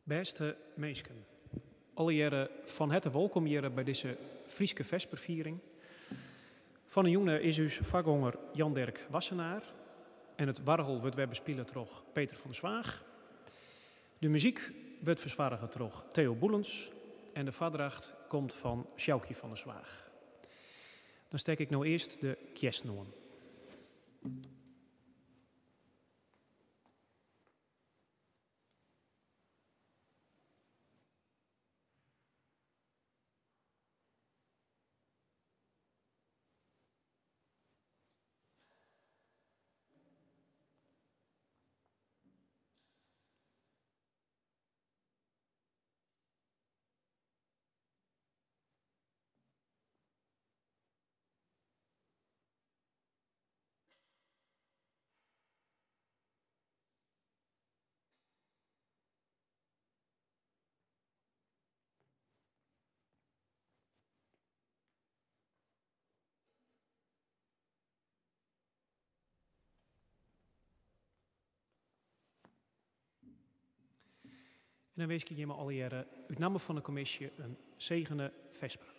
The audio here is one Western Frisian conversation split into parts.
Bêste minsken, allegearre fan herte wolkom hjir by dizze Fryske Vesperfiering. Fan 'e jûn is ús foargonger Jan Dirk Wassenaar en it oargel wurdt wer bespile troch Peter van der Zwaag. De muzyk wurdt fersoarge troch Theo Boelens en de foardracht komt fan Sjoukje van der Zwaag. Dan stek ik no earst de kjessen oan. En dan winskje ik jimme allegearre út namme fan de kommisje in segene fesper.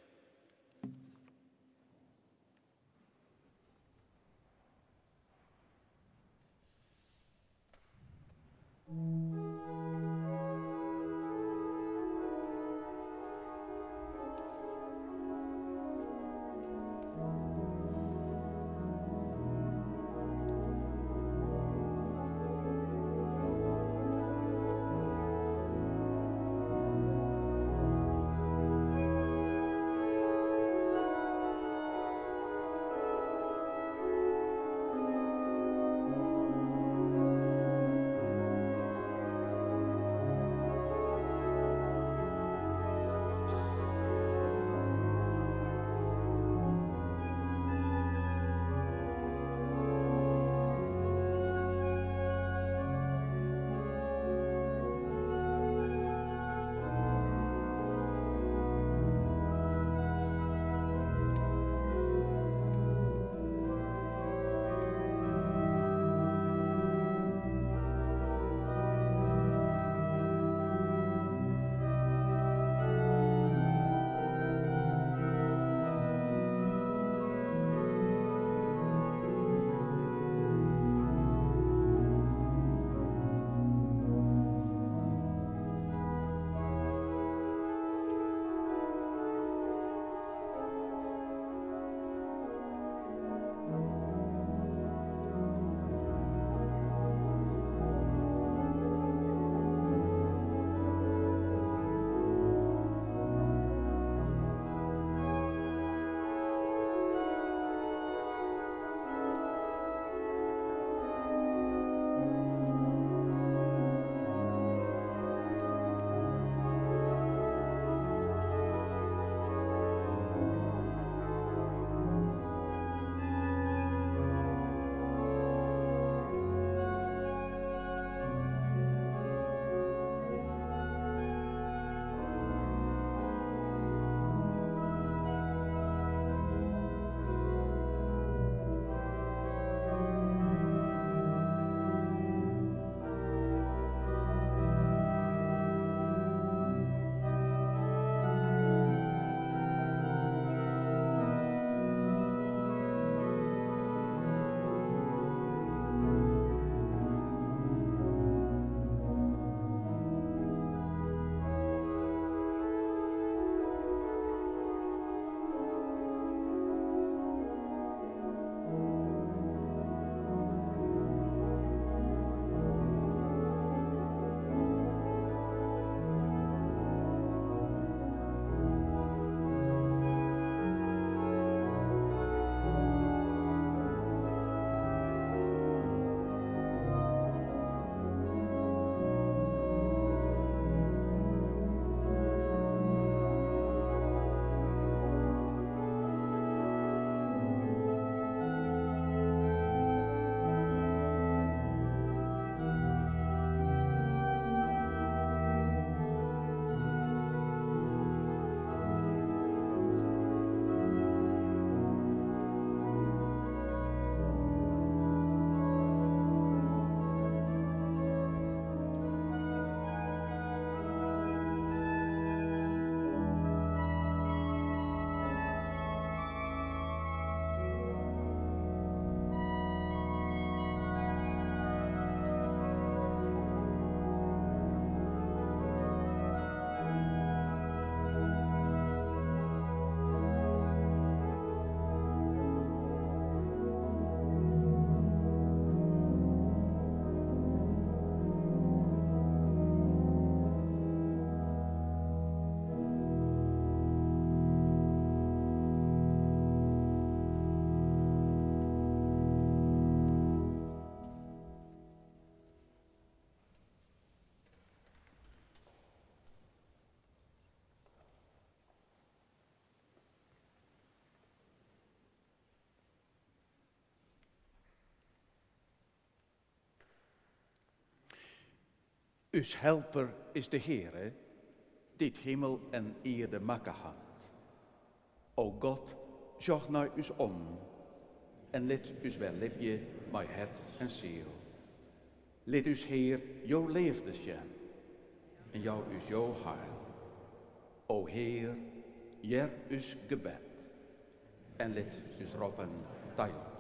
Us helper is de Heare, dy't himel en ierde makke hat. O God, sjoch nei ús om en lit ús wer libje mei hert en siel. Lit ús Hear jo leafde sjen en jou ús jo heil. O Hear, hear ús gebed en lit ús roppen ta jo komme.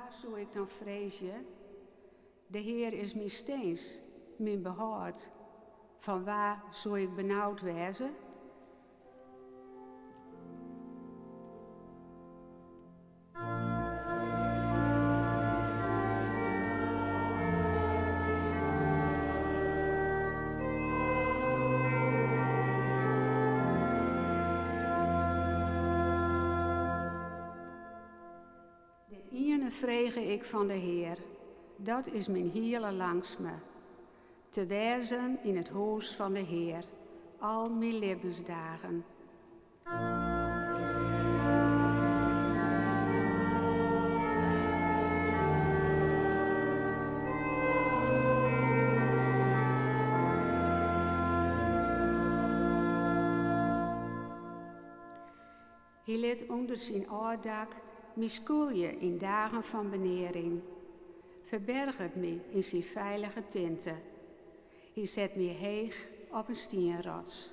Wa soe ik dan freezje? De Hear is myn stins, myn behâld. Fan wa soe ik benaud wêze? Dit iene frege ik fan de Hear, dat is myn hiele langstme, te wêzen yn it hûs fan de Hear al myn libbensdagen. Hy lit ûnder syn ôfdak my skûlje yn dagen fan benearing, ferberget my yn syn feilige tinte. Hy set my heech op in stienrots.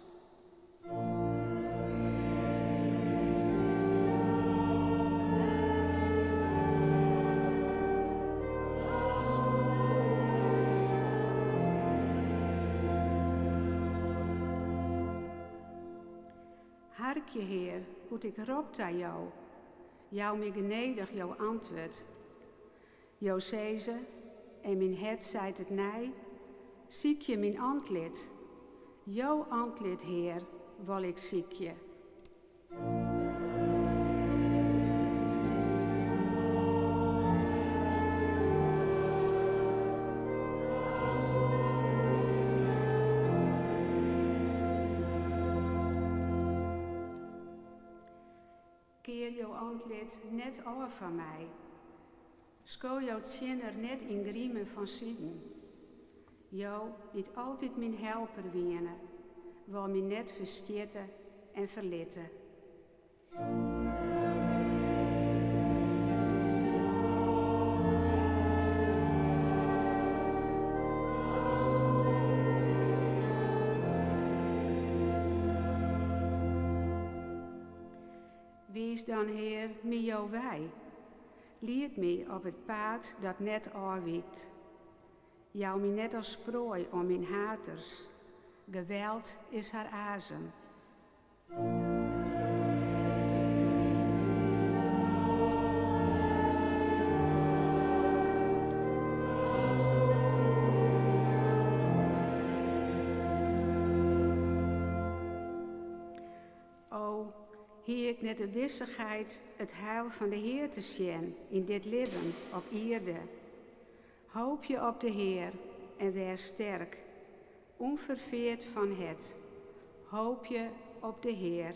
Harkje, Hear, hoe't ik rop ta Jo. Jou my genedich jo antwurd. Jo sizze, en myn hert seit it nei, Sykje myn antlit. Jo antlit, Hear, wol ik sykje. Kear jo antlit net ôf fan my. Sko jo tsjinner net yn grime fan siden. Jo, dy't altyd myn helper wiene, wol my net ferstjitte en ferlitte. Wiis dan, Hear, my jo wei. Lied my op it paad dat net ôfwykt. Jou my net as proai oan myn haters. Geweld is har azem. O, hie ik net de wissichheid it heil fan de Hear te sjen yn dit libben op ierde. Hoopje op de Hear en wês sterk, ûnferfeard fan hert. Hoopje op de Hear.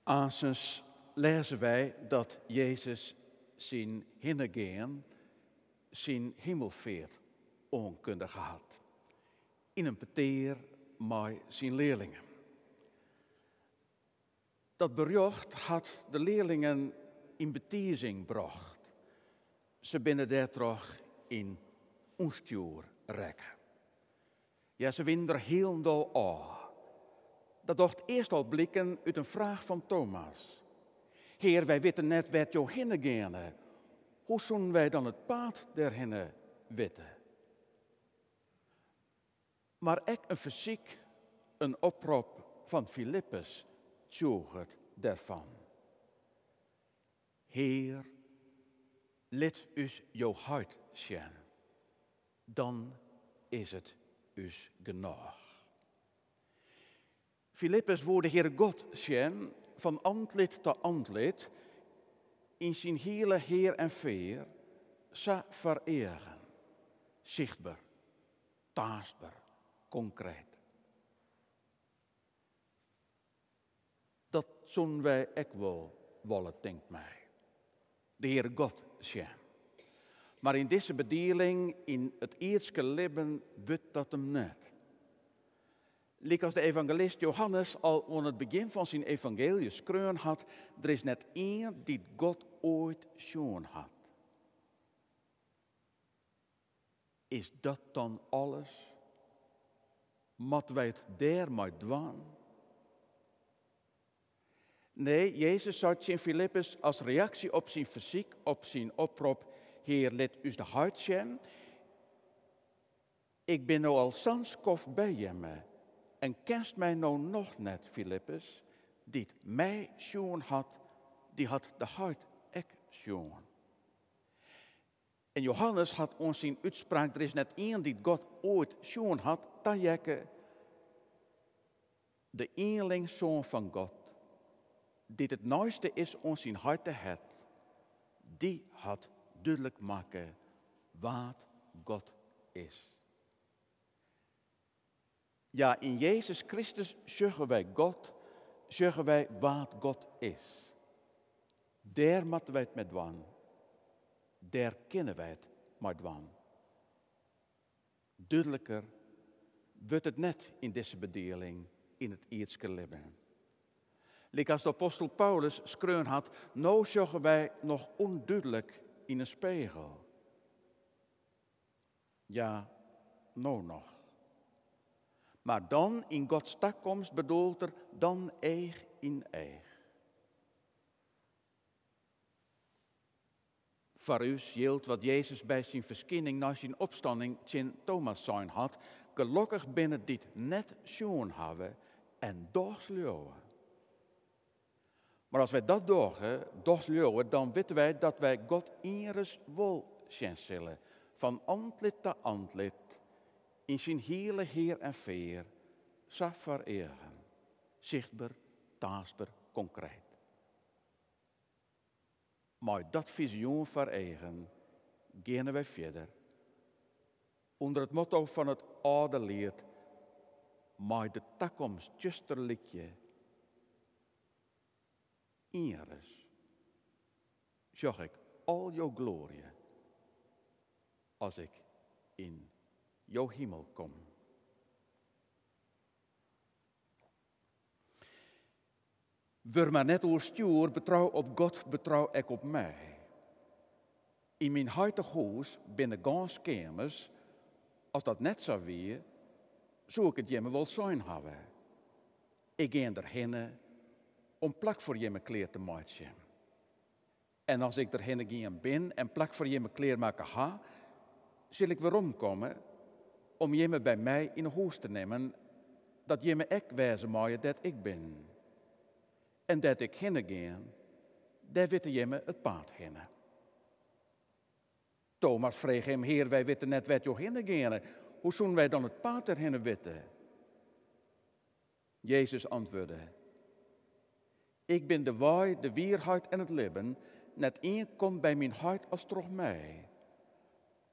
Aansens lêze wy dat Jezus syn hinnegean, syn himelfeart oankundige hat yn in petear mei syn learlingen. Dat berjocht hat de learlingen yn betizing brocht. Se binne dêrtroch yn ûnstjoer rekke. Ja, se wienen der hielendal ôf. Dat docht earst al bliken út in fraach fan Thomas. Hear, wy witte net wêr't jo hinne geane. Hoe soenen wy dan it paad dêrhinne witte? Mar ek in fersyk, in oprop fan Filippus tsjûget derfan. Hear, lit ús jo heit sjen, dan is it ús genôch. Filippus woe de Heare God sjen, fan antlit ta antlit, yn syn hiele hear en fear, sa foar eagen, sichtber, taastber, konkreet. Dat soenen wy ek wol wolle, tinkt my. De Heare God sjen. Mar yn dizze bedieling, yn it ierdske libben, wurdt dat him net. Lykas de evangelist Johannes al oan it begjin fan syn evangeelje skreaun hat, der is net ien dy't God oait sjoen hat. Is dat dan alles? Moatte wy it dêr mei dwaan? Nee, Jezus sei tsjin Filippus as reaksje op syn fersyk, op syn oprop, Hear, lit ús de Heit sjen. Ik bin no al sa'n skoft by jimme en kenst my no noch net, Filippus? Dy't my sjoen hat, dy hat de Heit ek sjoen. En Johannes hat oan syn útspraak der is net ien dy't God oait sjoen hat, taheakke, De ienlingssoan fan God, dy't it neiste is oan syn heite hert, dy hat dúdlik makke wa't God is. Ja, yn Jezus Kristus sjogge wy God, sjogge wy wa't God is. Dêr moatte wy it mei dwaan. Dêr kinne wy it mei dwaan. Dúdliker wurdt it net yn dizze bedieling yn it ierdske libben. Lykas de apostel Paulus skreaun hat, no sjogge wy noch ûndúdlik yn in spegel. Ja, no noch. Mar dan yn Gods takomst bedoelt er dan each yn each. Foar ús jildt wat Jezus by syn ferskining nei syn opstanning tsjin Thomas sein hat, Gelokkich binne dy't net sjoen hawwe en dochs leauwe. Mar as wy dat dogge, dochs leauwe, dan witte wy dat wy God ienris wol sjen sille, fan antlit ta antlit, yn syn hiele hear en fear, sa foar eagen, sichtber, taastber, konkreet. Mei dat fisioen foar eagen geane wy fierder. Under it motto fan it âlde liet Mei de takomst tsjuster lykje, Ienris sjoch ik al jo gloarje as ik yn jo himel kom. Wurd mar net oerstjoer, betrou op God, betrou ek op my. Yn myn heite hûs binne gâns keamers, as dat net sa wie, soe ik it jimme wol sein hawwe. Ik gean der hinne om plak foar jimme klear te meitsjen. En as ik der hinne gien bin en plak foar jimme klear makke ha, sil ik weromkomme om jimme by my yn 'e hûs te nimmen, dat jimme ek wêze meie dêr't ik bin. En dêr't ik hinne gean, dêr witte jimme it paad hinne. Thomas frege him, Hear, wy witte net wêr't jo hinne geane. Hoe soenen wy dan it paad dêrhinne witte? Jezus antwurde, Ik bin de wei, de wierheid en it libben, net ien komt by myn Heit as troch my.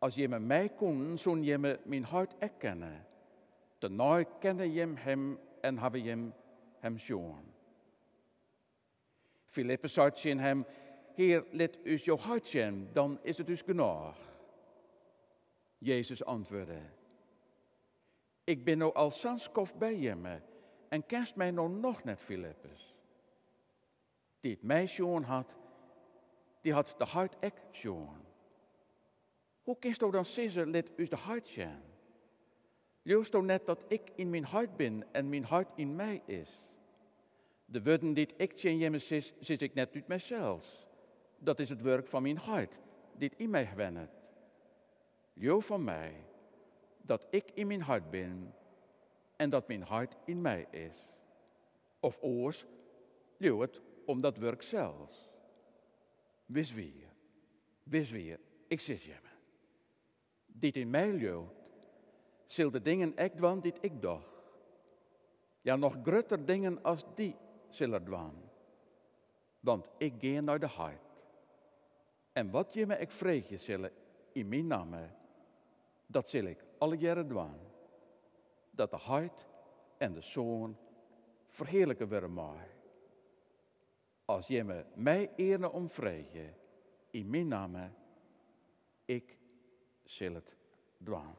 As jimme my koenen, soenen jimme myn Heit ek kenne. Tenei kenne jim him en hawwe jim him sjoen. Filippus sei tsjin him, Hear, lit ús jo heit sjen, dan is it ús genôch. Jezus antwurde, Ik bin no al sa'n skoft by jimme en kenst my no noch net, Filippus? Dy't my sjoen hat, dy hat de heit ek sjoen. Hoe kinsto dan sizze, lit ús de heit sjen? Leausto net dat ik yn myn heit bin en myn heit yn my is? De wurden dy't ik tsjin jimme sis, sis ik net út mysels. Dat is it wurk fan myn heit, dy't yn my wennet. Leau fan my dat ik yn myn heit bin en dat myn heit yn my is. Of oars, leau it om dat wurk sels. Wiswier, wiswier, ik sis jimme, dy't yn my leaut, sil de dingen ek dwaan dy't ik doch. Ja, noch grutter dingen as dy sil er dwaan. Want ik gean nei de heit. En wat jimme ek freegje sille yn myn namme, dat sil ik allegearre dwaan, dat de heit en de soan ferhearlike wurde mei. As jimme my earne om freegje yn myn namme, ik sil it dwaan.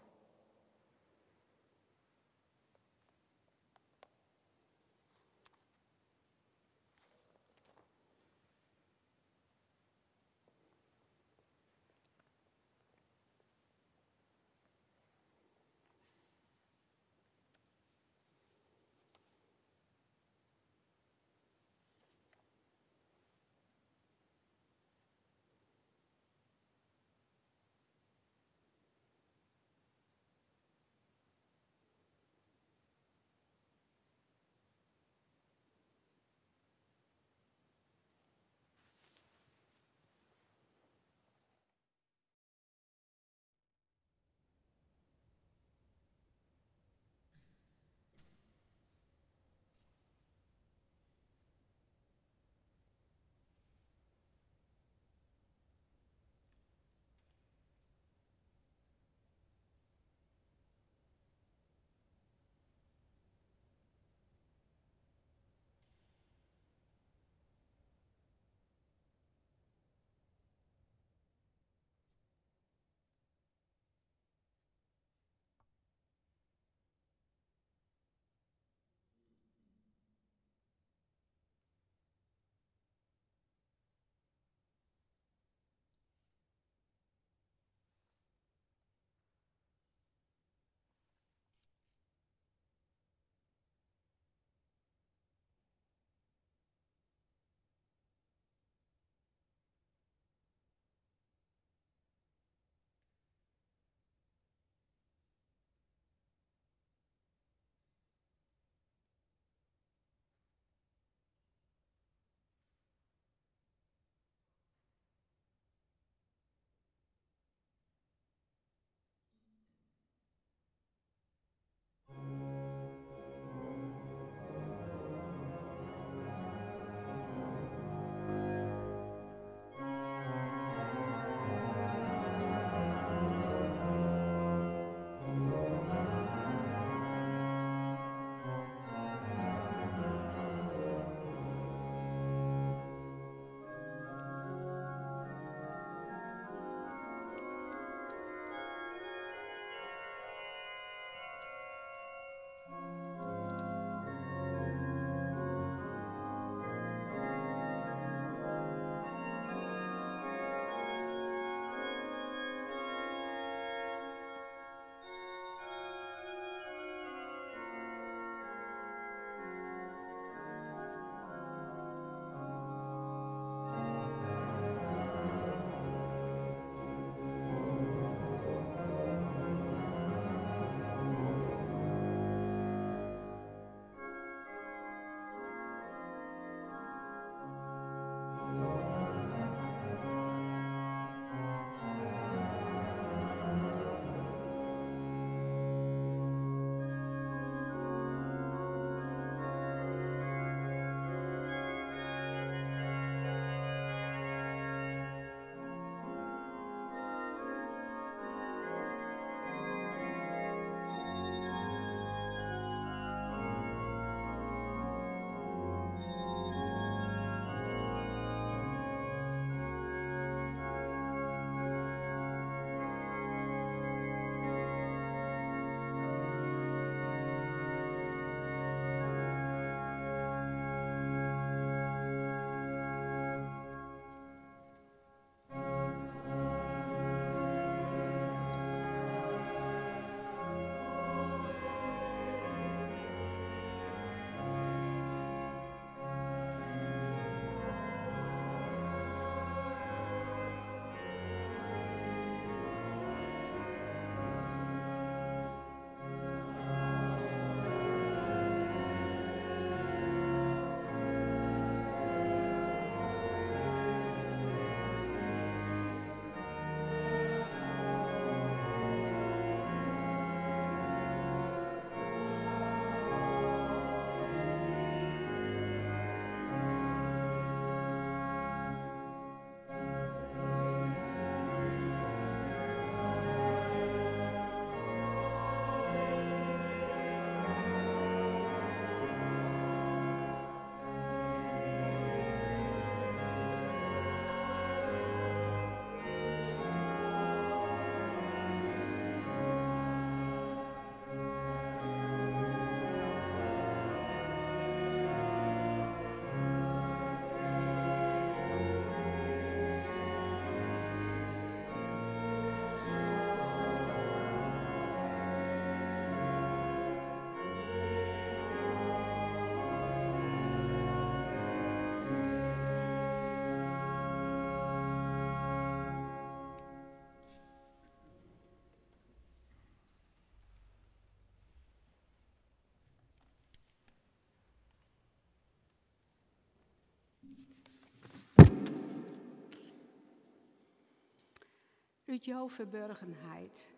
Ut jo ferburgenheid.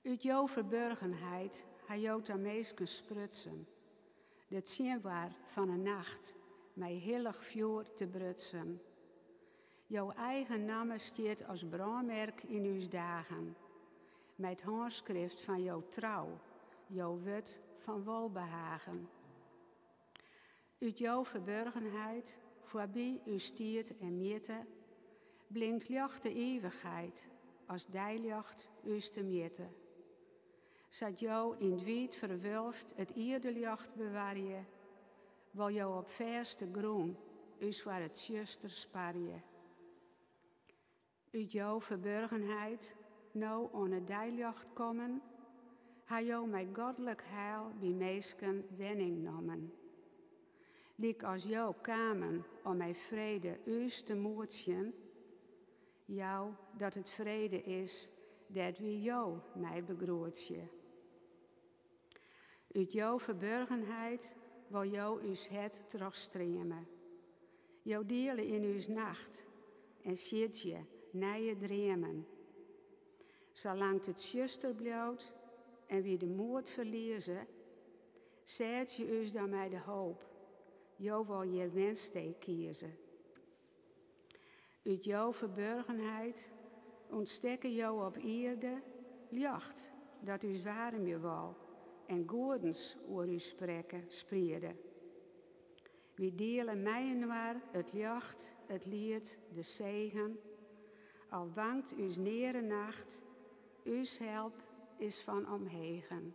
Ut jo ferburgenheid ha jo ta minsken sprutsen, de tsjinwaar fan 'e nacht mei hillich fjoer tebrutsen. Jo eigen namme stiet as brânmerk yn ús dagen, mei it hânskrift fan jo trou, jo wurd fan wolbehagen. Ut jo ferburgenheid, foarby ús tiid en mjitte, blinkt ljocht de ivichheid as deiljocht ús temjitte. Sa't jo yn 't wiid ferwulft it ierdeljocht bewarje, wol jo op fêste grûn ús foar it tsjuster sparje. Ut jo ferburgenheid no oan it deiljocht kommen, ha jo mei godlik heil by minsken wenning nommen. Lykas jo kamen om mei frede ús te moetsjen, jou dat it frede is dêr't wy jo mei begroetsje. Ut jo ferburgenheid wol jo ús hert trochstreame. Jo diele yn ús nacht en siedzje nije dreamen. Salang't it tsjuster bliuwt en wy de moed ferlieze, sêdzje ús dan mei de hoop, jo wol hjir wenstee kieze. Ut jo ferburgenheid ûntstekke jo op ierde ljocht dat ús waarmje wol en goedens oer ús sprekke, spriede. Wy diele mei-inoar it ljocht, it liet, de segen. Al wankt ús neare nacht, ús help is fan omhegen.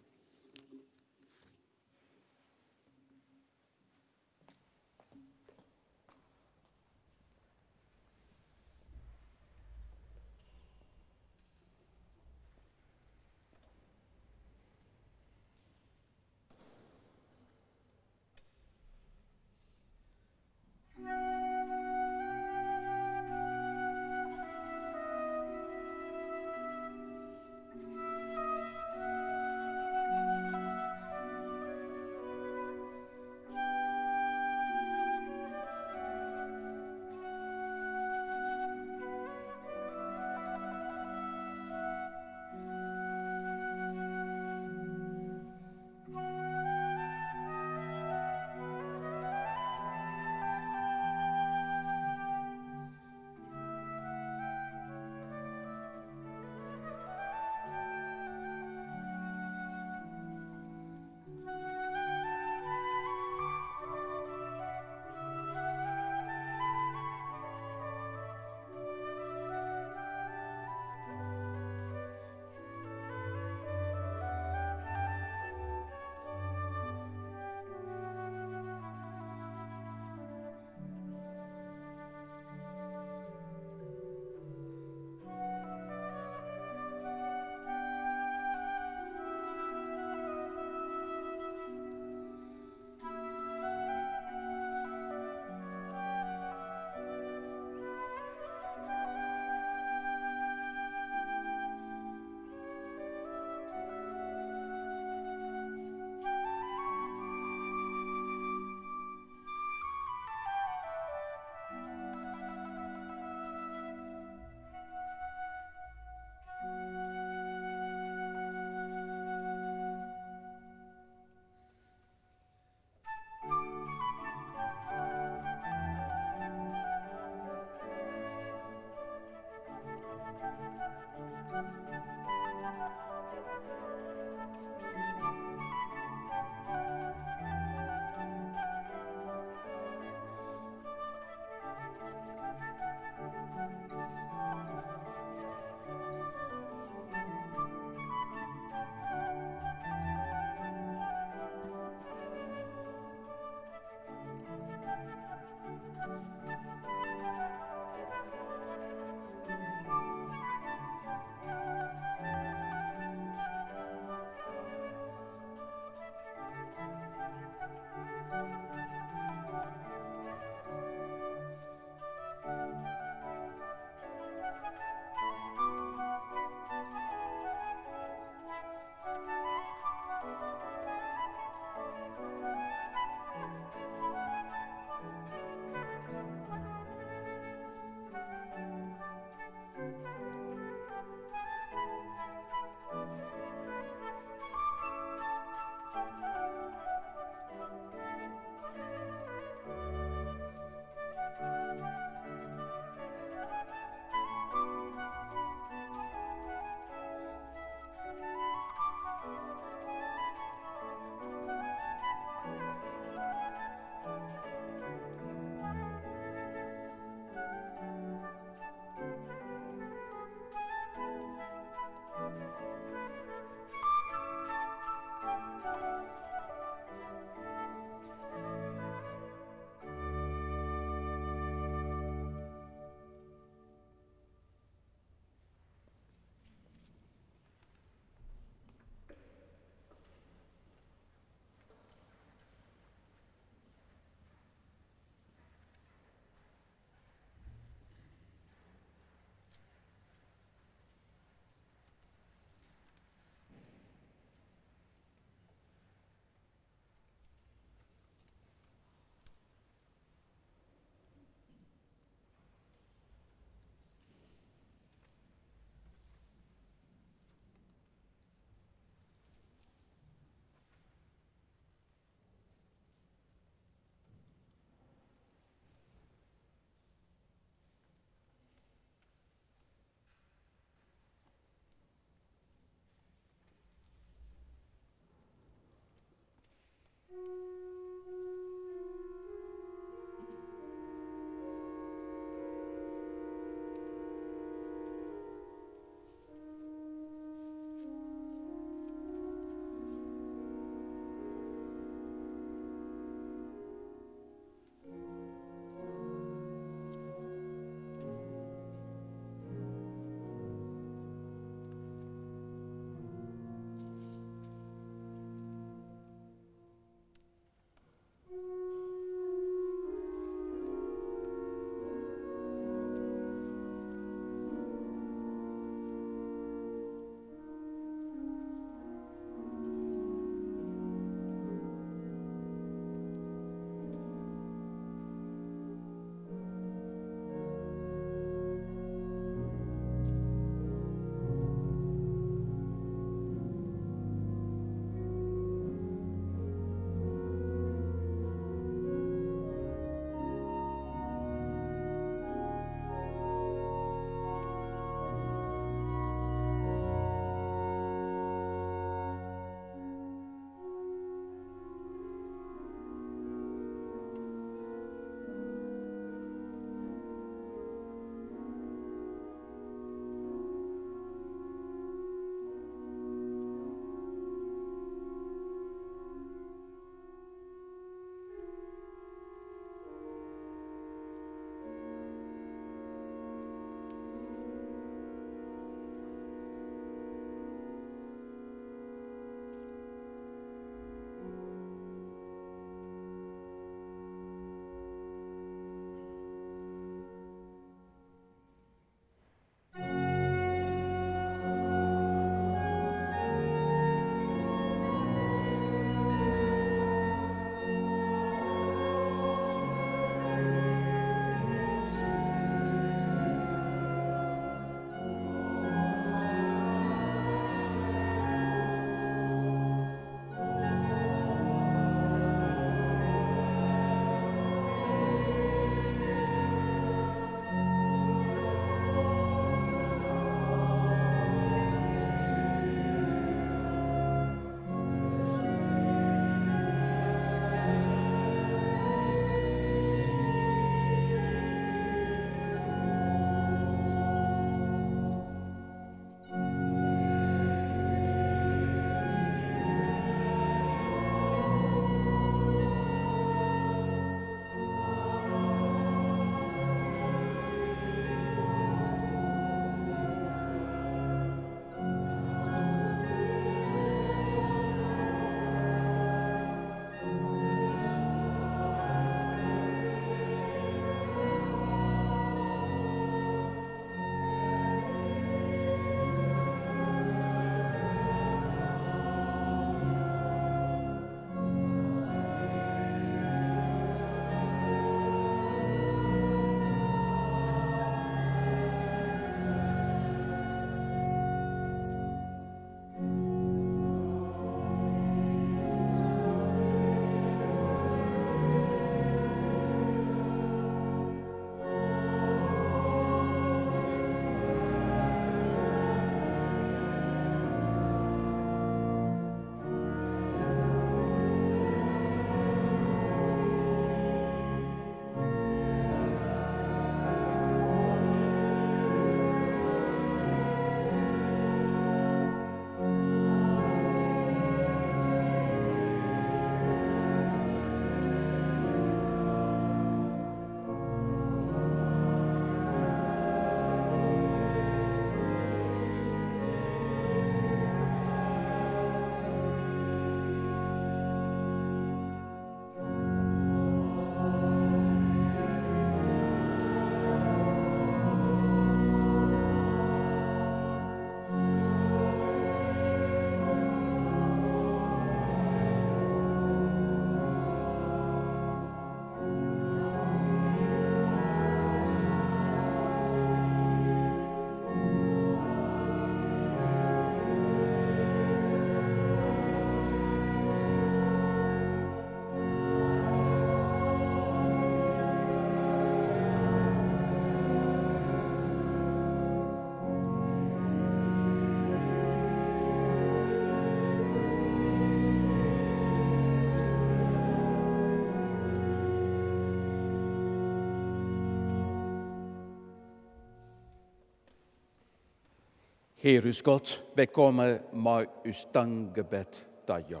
Hear ús God, wy komme mei ús tankgebed ta Jo.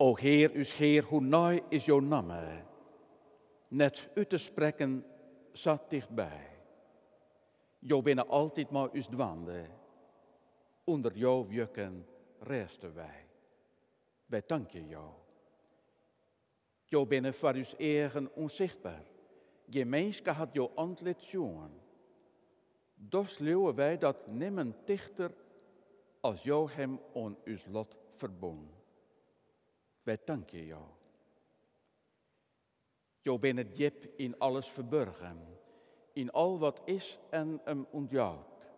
O Hear, ús Hear, hoe nei is jo namme, net út te sprekken sa tichtby. Jo binne altyd mei ús dwaande, ûnder jo wjukken rêste wy. Wy tankje Jo. Jo binne foar ús eagen ûnsichtber, gjin minske hat jo antlit sjoen. Dochs leauwe wy dat nimmen tichter as Jo him oan ús lot ferbûn. Wy tankje Jo. Jo binne djip yn alles ferburgen, yn al wat is en him ûntjout.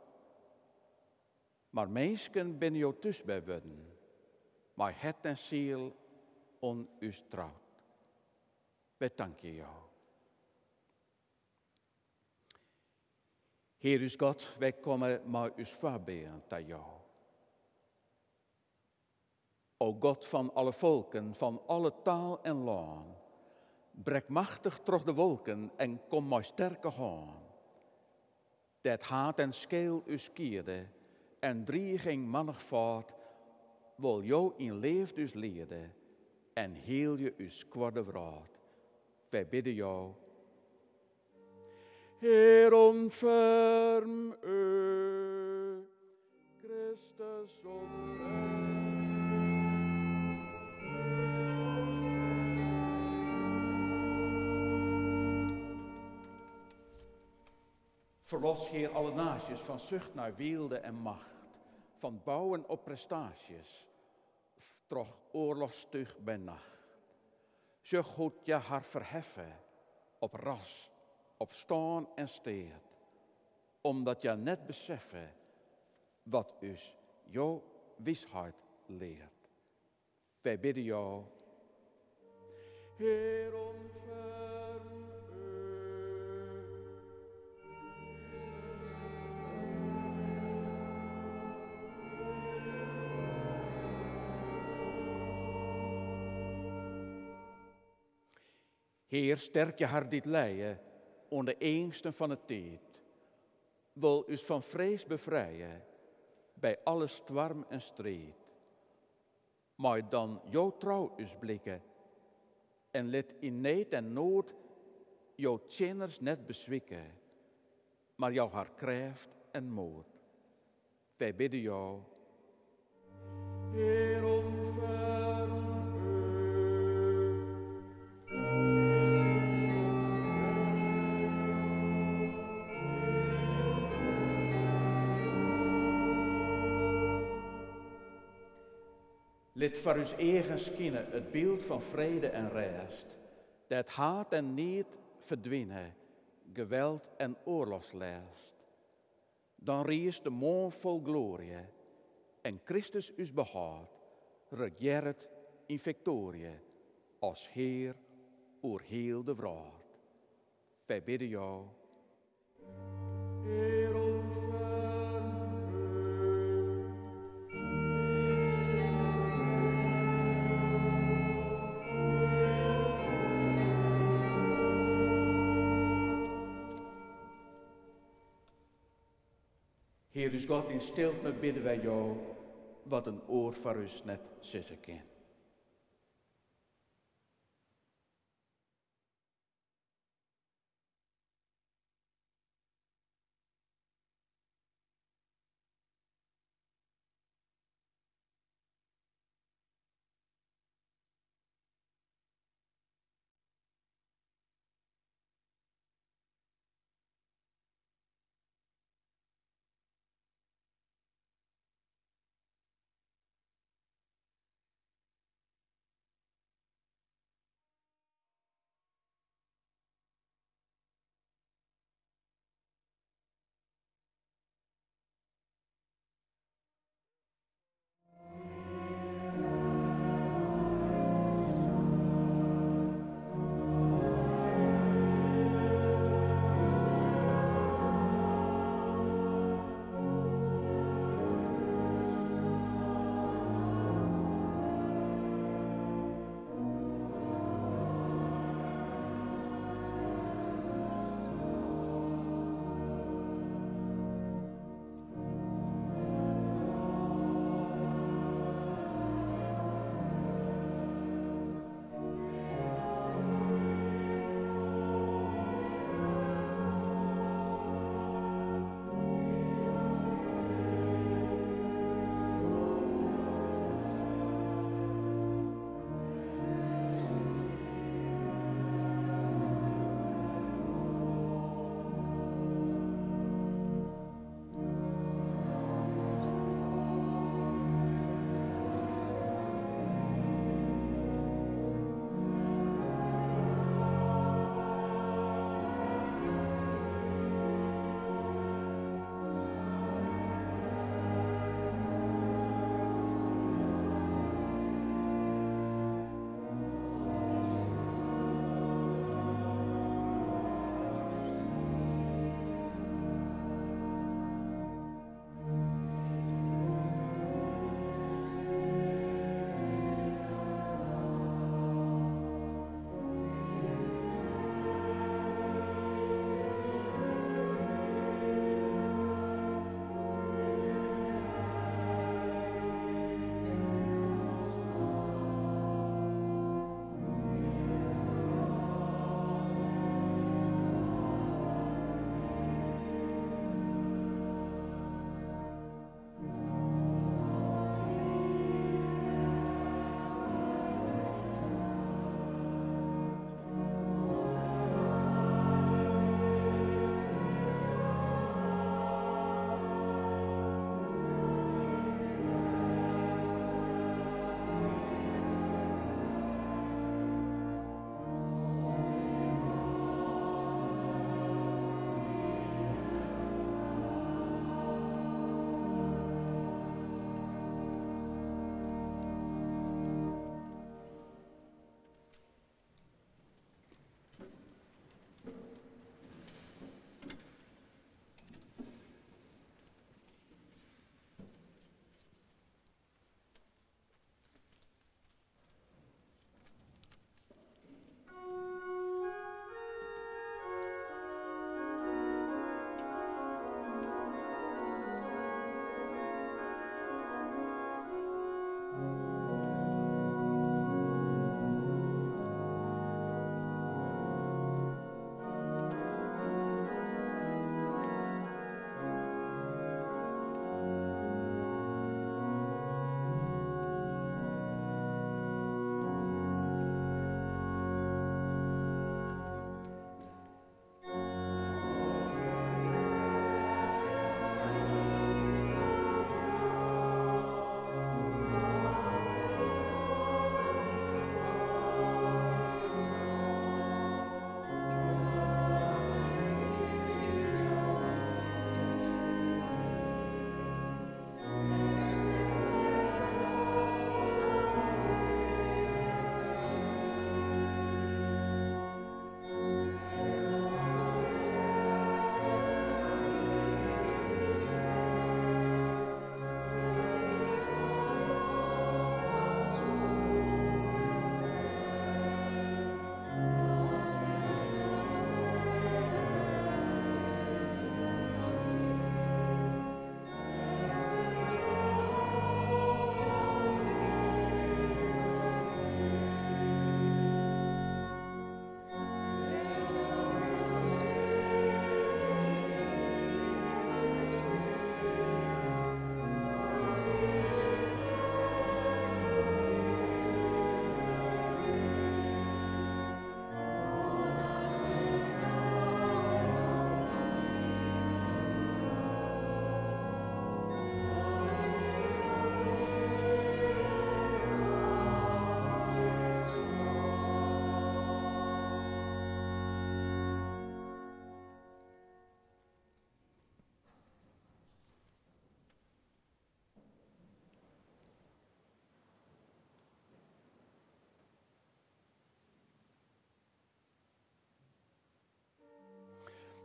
Mar minsken binne Jo thús by wurden, mei hert en siel oan ús troud. Wy tankje Jo. Hear ús God, wy komme mei ús foarbean ta Jo. O God fan alle folken, fan alle taal en lân, brek machtich troch de wolken en kom mei sterke hân. Dêr't haat en skeel ús skiede en driging mannichfâld, wol Jo yn leafde ús liede en hielje ús skuorde wrâld. Wy bidde Jo. Hear ûntferm U, Kristus ûntferm U. Ferlos Hear alle naasjes fan sucht nei weelde en macht, fan bouwen op prestaasjes, troch oarlochstúch by nacht. Sjoch hoe't hja har ferheffe op ras, op stân en steat, omdat hja net beseffe wat ús jo wysheid leart. Wy bidde Jo. Hear ûntferm U. Hear, sterkje har dy't lije oan de eangsten fan 'e tiid. Wol ús fan frees befrije by alle stoarm en striid. Mei dan jo trou ús blike en lit yn need en noed jo tsjinners net beswike, mar jou har krêft en moed. Wy bidde jo. Hear ûntferm U. Lit foar ús eagen skine it byld fan frede en rêst, dêr't haat en niid ferdwine, geweld en oarlochslêst. Dan riist de moarn fol gloarje en Kristus ús behâld regearret yn fiktoarje as Hear oer hiel de wrâld. Wy bidde Jo. Hear ûntferm U. Hear ús God, yn stiltme bidde wy Jo wat in oar foar ús net sizze kin.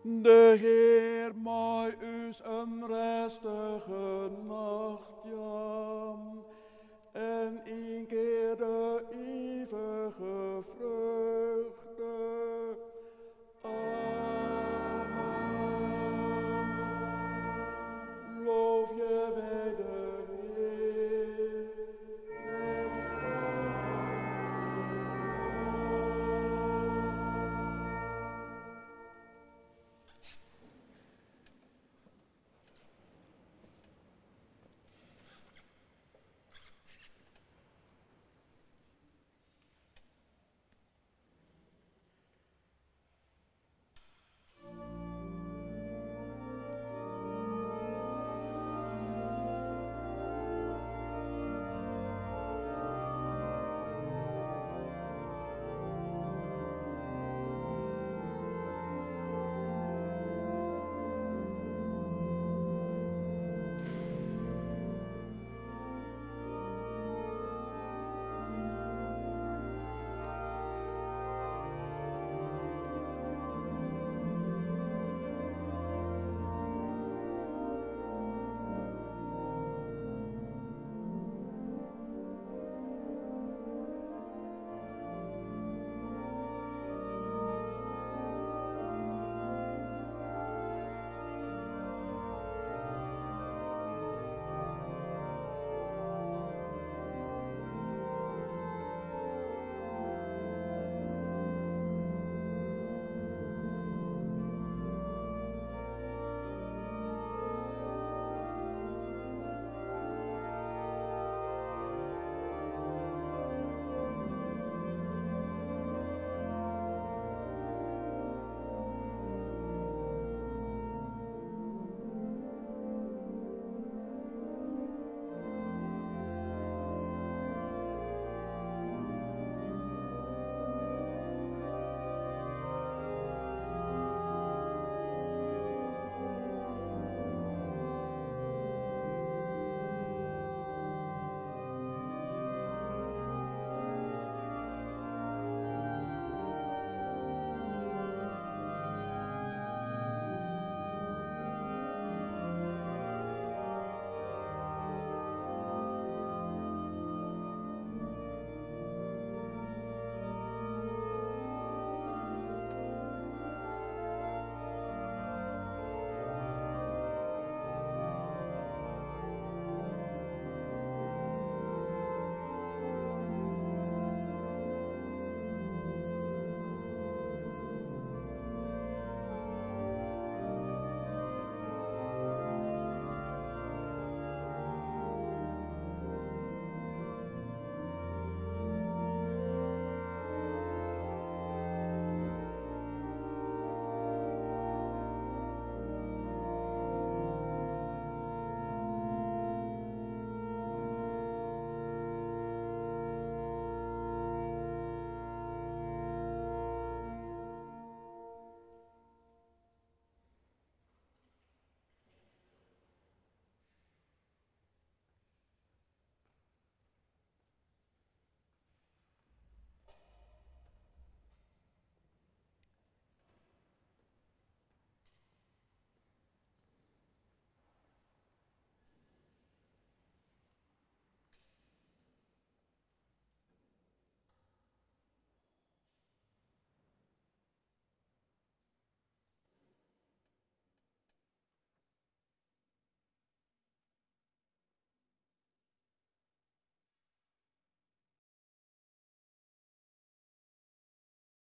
De Hear mei ús in rêstige.